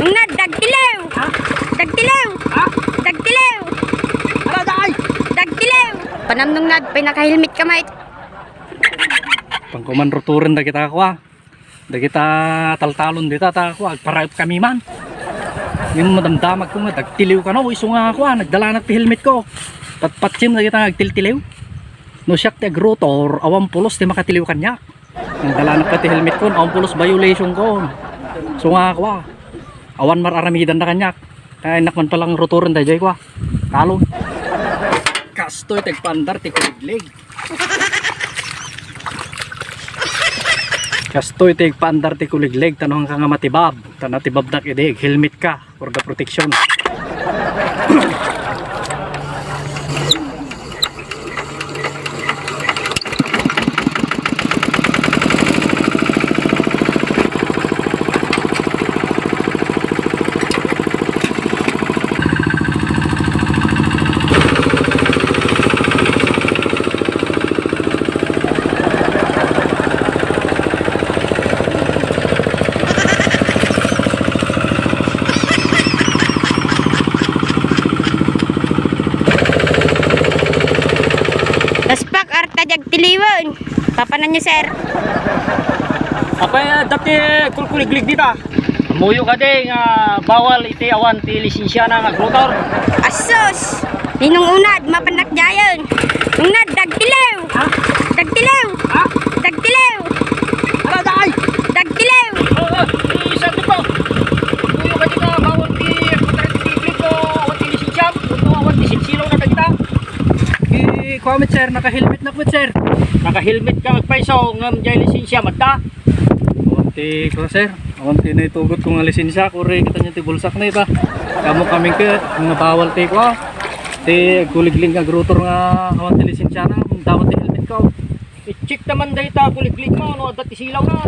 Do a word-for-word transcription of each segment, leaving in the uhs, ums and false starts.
Nungnad, dagtiliw! Ha? Dagtiliw! Ha? Dagtiliw! Ala, daay! Dagtiliw! Panam Nungnad, pinakahilmit ka, mate. Pangkuman ruturen dagita kua. Dagita taltalon dita ta kua, agparaep kami man. Ngem madamdamag ko nga dagtiliw kano, isu nga kua, nagdalanak ti helmet ko. Patpatsem dagita nga agtiltiliw. No siak ti agrutor, awan pulos ti makatiliw kaniak. Nagdalanak pa ti helmet ko, awan pulos violation ko. Isu nga kua, awan mar-aramidan da kaniak. Kaya innak man palang ruturen dayjay kua. Talon. Kastoy ti agpaandar ti kuliglig. Kastoy ti agpaandar ti kuliglig, ta no saan ka nga matibab, ta natibabdak idi, helmet ka for the protection. Naspak, arta diay agtiliwen. Papananyo, sir? Apay, ah, dati kulkuliglig dita. Ammoyo kadi nga bawal iti awan ti lisensiana nga agrutor? Asus! Ninong unad, mapanak diayen. Unad, dagtiliw! Ha? Dagtiliw! Ha? Dagtiliw! Ara, daay! Dagtiliw! Oo, eh, sabi ko, ammoyo kadi nga bawal ti agrutor iti kuliglig no awan ti lisensia, no awan ti sinsilawna dagita. Eh, kuan met, sir, naka-helmet nak met, sir. Naka-helmet ka agpayso, ngem diay lisensia, madda? Awan ti, kuan, sir. Awan ti naitugot ko nga lisensia, kuri, kita niyo ti bulsak na iba. Kamo kami ke, nga bawal ti, kuan, ti kuliglig nga agrutor nga awan ti lisensiana, dapat ti helmet ko. I-check naman dayta kuliglig mo, no, adda ti silawna.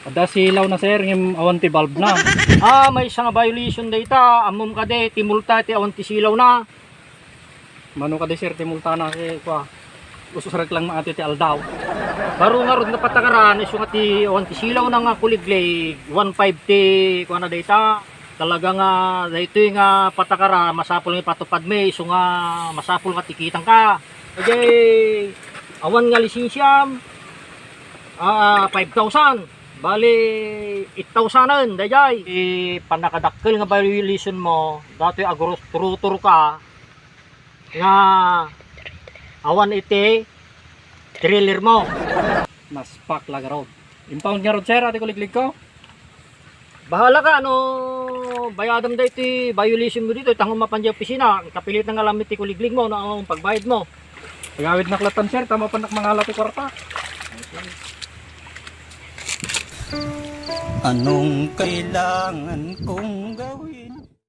Adda silawna, sir, ngem awan ti valve na. Ah, maysa nga violation dayta, ammom kadi, ti multa ti awan ti silawna. Mano kadi, sir, ti multana, eh, kua, usurek lang maati ti aldaw. Baro ngarud nga patakaran, isu nga ti awan ti silawna nga kuliglig, one five ti, kuana dayta. Talaga nga, daytoy nga patakaran, masapul nga ipatupad mi, isu nga masapul nga tikitang ka. Dayjay, awan nga lisensiam, ah, five thousand. Bali, eight thousand-en, dayjay. Ti pannakadakkel nga violation mo, datoy agrutor ka, nga awan iti trailer mo. Naspak la garud. Impound ngarud, sir, ati kuliglig ko. Bahala ka, no bayadam da iti violation mo dito, tango mapan di opisina, kapilit nga lamit ti kuliglig mo, no, ang pagbayad mo. Pagawid na klatan, sir, tama pa nak mangala ti kwarta. Anong kailangan kong gawin?